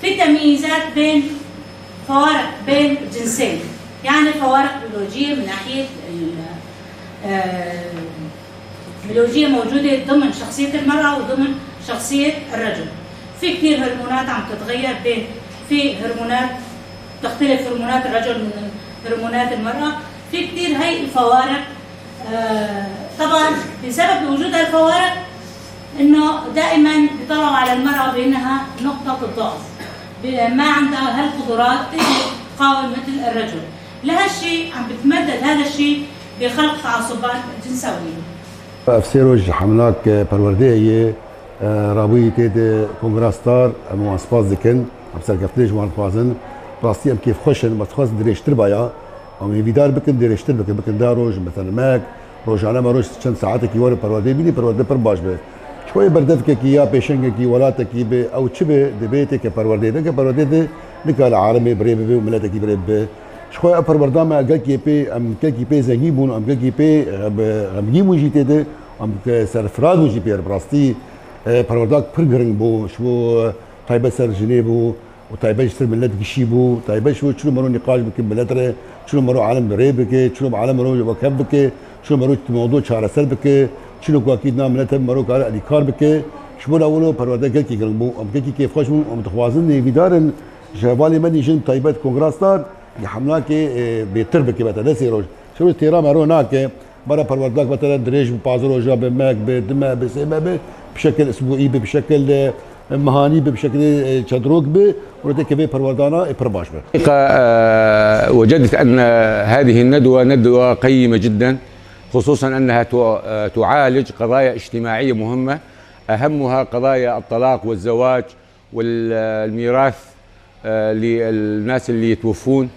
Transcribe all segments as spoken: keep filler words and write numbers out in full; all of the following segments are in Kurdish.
في تمييزات بين فوارق بين جنسين، يعني فوارق بيولوجية من ناحية ال- آه، بيولوجية موجودة ضمن شخصية المرأة وضمن شخصية الرجل. في كتير هرمونات عم تتغير بين، في هرمونات تختلف هرمونات الرجل من هرمونات المرأة. في كتير هاي الفوارق، آه، طبعًا بسبب وجود الفوارق إنه دائمًا بيطلعوا على المرأة بأنها نقطة الضعف، ب- ما عندها هالقدرات اللي تقاوم مثل الرجل. لهالشي عم بتمدد هذا الشي بخلق تعصبات جنسوية. Ev sê roj hemlak, e, perwerdeyê ye, e, rabûyî tê de Kongra Star, em wan spas dikin, em serkeftinê ji wan dixwazin. Rastî em kêfxweş in, me dixwest dirêjtir baya. Em hêvîdar bikin, dirêjtir bikin, bikin da roj, mesela mek, rojane me roj çend saetekî were perwerdeyê bînî, perwerde pir baş be. Ji xwe yê berdevkekî ya pêşengekî welatekî be, ew çi be, divê têke perwerdeyê, neke perwerdeyê de nikare alemê bi rê bibe û miletekî bi rê bibe. Ji xwe ev perwerda me gelkî pê, em gelkî pê zengîn bûn, em gelkî pê, e, bi, xemgîn bûn jî tê de, em ke serfiraz bûn jî pê re. Bi rastî, e, perwerdak pir giring bû, ji bo, e, taybet ser jinê bû û taybet ji ser milet gişî bû, taybet ji bo çilo mero nîqaş bikin milet re, çilo mero alem bi rê bike, çilo alem mero wekef bike, çilo mero mewdu çareser bike, çilo ku akî na milet ev mero kare alîkar bike. Ji bo lawilo perwerde gelkî giring bû, em gelkî kêfxweş bûn, em dixwazin hêvîdar in ji hevalê me nîjin taybet Kongra Star, Li hemlakê, e, bêtir bike, bete ne sê roj. Sê roj têra me ro nake. Bara perwerdak bete dirêj bi, pazdeh roja be, mek be, di me be, sê me be, bi şekil isbûî be, bi şekil, e, mehanî be, bi şekilê, e, çedrok be. Û têke vê perwerdana, e, pir baş be. الحقيقة، آه، وجدت أن هذه الندوة ندوة قيمة جدًا، خصوصًا أنها تع-، آه، تعالج قضايا اجتماعية مهمة، أهمها قضايا الطلاق والزواج والميراث، آه، للناس اللي يتوفون،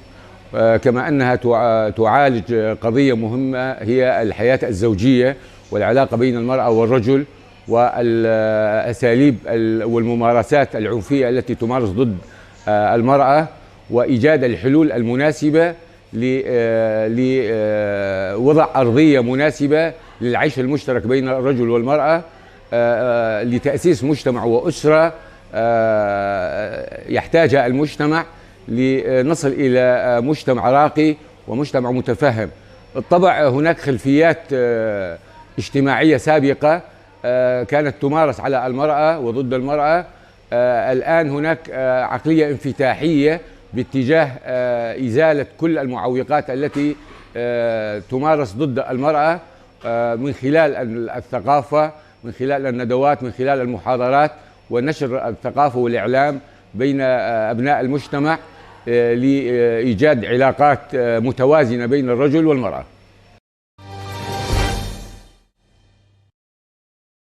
آه، كما أنها تع-، تعالج قضية مهمة هي الحياة الزوجية والعلاقة بين المرأة والرجل والأساليب ال-، والممارسات العنفية التي تمارس ضد، آه، المرأة، وإيجاد الحلول المناسبة ل-، آه، ل-، آه، وضع أرضية مناسبة للعيش المشترك بين الرجل والمرأة، آه، آه، لتأسيس مجتمع وأسرة، آه، يحتاجها المجتمع لنصل إلى، آه، مجتمع راقي ومجتمع متفهم. بالطبع هناك خلفيات، آه، اجتماعية سابقة، آه، كانت تمارس على المرأة وضد المرأة. آه، الآن هناك، آه، عقلية انفتاحية باتجاه، آه، إزالة كل المعوقات التي، آه، تمارس ضد المرأة، آه، من خلال ال-، الثقافة، من خلال الندوات، من خلال المحاضرات، ونشر الثقافة والإعلام بين، آه، أبناء المجتمع، آه، لإيجاد علاقات، آه، متوازنة بين الرجل والمرأة.